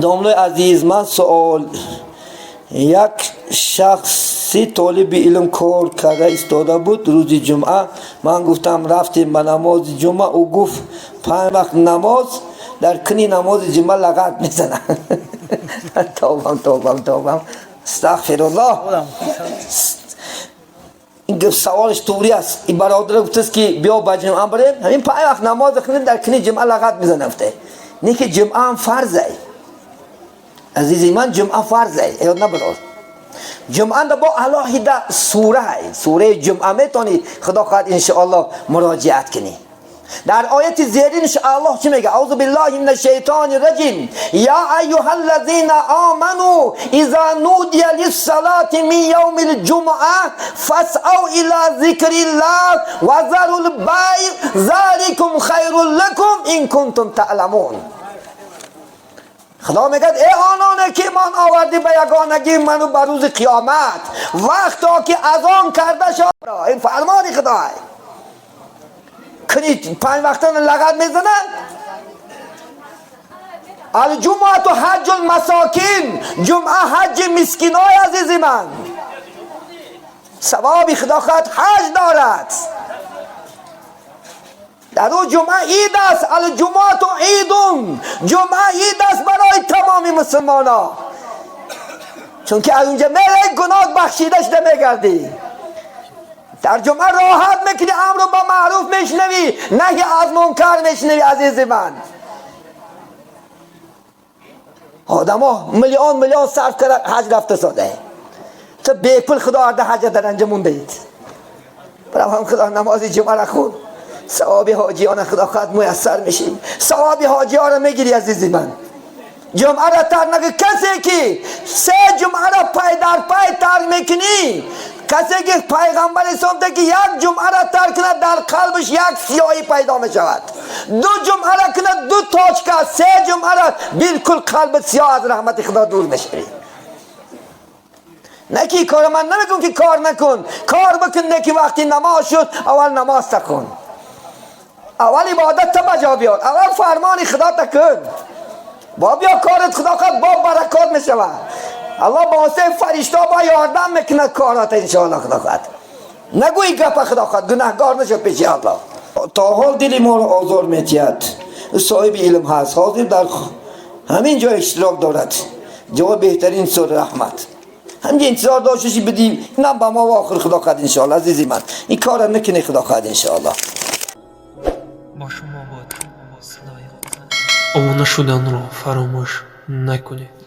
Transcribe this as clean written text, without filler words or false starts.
Домлои азиз, ман суол: як шахси толиби илм кор карда истода буд. Рӯзи ҷумъа ман гуфтам, рафтем ба намози ҷумъа. Ӯ гуфт, 5 вақт намоз дар куни намози ҷумъа лағат мезанад. Тобам, тобам, тобам, астағфируллоҳ. Ин саволаш туғри аст. Ин бародара гуфтааст, ки биё ба ҷумъа барем, ҳамин 5 вақт намоз хунем, дар куни ҷумъа лағат мезанад, гуфта. Не ки ҷумъаам фарзай, азизи ман, ҷумъа фарзай, ёд набарор. Ҷумъа бо алоҳида сура, сураи ҷумъа метонӣ, худо хоҳад, иншоаллоҳ, муроҷиат кунӣ. Дар ояти зерин аллоҳ чӣ мега? Аузу биллаҳи мин ашшайтони раҷим. Я айюҳаллазина оману иза нудия лиссалати мин явмил ҷумъа фасъав ила зикриллаҳ ва зарул бай заликум хайрун лакум ин кунтум таъламун. Худо мегӯяд: э ононе ки имон овардӣ ба ягонагии ману ба рӯзи қиёмат, вақто ки азон карда шод, ин фармони худой, куни 5 вақтана лағат мезанад. Алҷумъату ҳаҷҷул масокин, ҷумъа ҳаҷҷи мискиной. Азизи ман, савоби худо хоҳад ҳаҷ дорад. Дар ӯ ҷумъа ид аст. Алҷумъату идун, ҷумъа ид аст барои тамоми мусулмонҳо, чунки аз унҷа мераи, гуноҳ бахшида шуда мегардӣ. Дар ҷумъа роҳат мекунӣ, амру ба маъруф мешунавӣ, наҳи аз мункар мешунавӣ. Азизи ман, одамо миллион миллион сарф карда ҳаҷ рафта сода, ту бепул худо арда ҳаҷа дар анҷа мондаид. Барам худо намози ҷумъара хун, савоби ҳоҷиёна худо хоҳад муяссар мешӣ, савоби ҳоҷиёро мегирӣ. Азизи ман, ҷумъаро тарк накун. Касе ки се ҷумъаро пай дар пай тарк мекунӣ, касе ки пайғамбар ислом ки як ҷумъаро тарк кунад, дар қалбаш як сиёҳӣ пайдо мешавад, ду ҷумъаро кунад, ду точка, се ҷумъаро билкул қалбат сиёҳ, аз раҳмати худо дур мешавӣ. Не ки кора ман намекун, ки кор накун, кор бикун, не ки вақти намоз шуд, аввал намоз кун, аввал ибодат та ба ҷо биёр, аввал фармони худо та кун, бо биё корат худо хоҳад бо баракот мешавад. Аллоҳ ба воситаи фаришто бо ёрдам мекунад кората, иншоаллоҳ, худо хоҳад. Нагӯи гапа, худо хоҳад, гунаҳгор нашав пеши аллоҳ. То ҳол дили моро озор метиҳад. Соҳиби илм ҳаст, ҳозир дар ҳамин ҷо иштирок дорад. Ҷавоб беҳтарин сур, раҳмат. Ҳамин интизор дошташи бидӣ, инам ба мо охир, худо хоҳад, иншоаллоҳ. Азизи ман, ин кора накунӣ, худо хоҳад, иншоаллоҳ. Бо шумо буд садои обуна шуданро фаромӯш накунед.